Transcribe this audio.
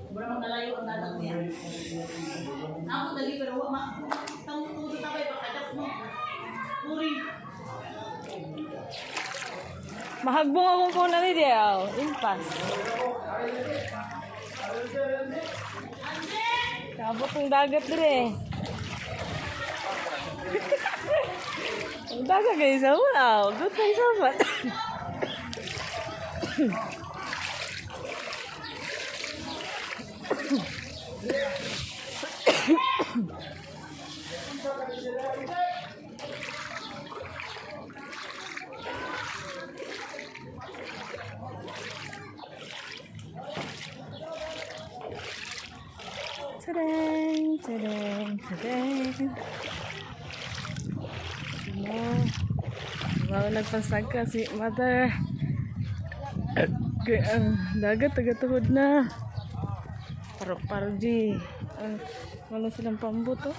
Mura magkalayo ang dagat niya. Ako dali pero wa ma tang sa tabay pagkadak mo. Puri. Mahagbong akong phone na ni Diao. Impas. Kabot ang dagat dire. Ang dagat guys, wow. Good kay sabat. Tadang! Tadang! Tadang! Wow. Wow, nagpasag ka si mother. Kaya ang dagat, tagatuhod na. Parok-parok, G. Ang wala silang pambuto.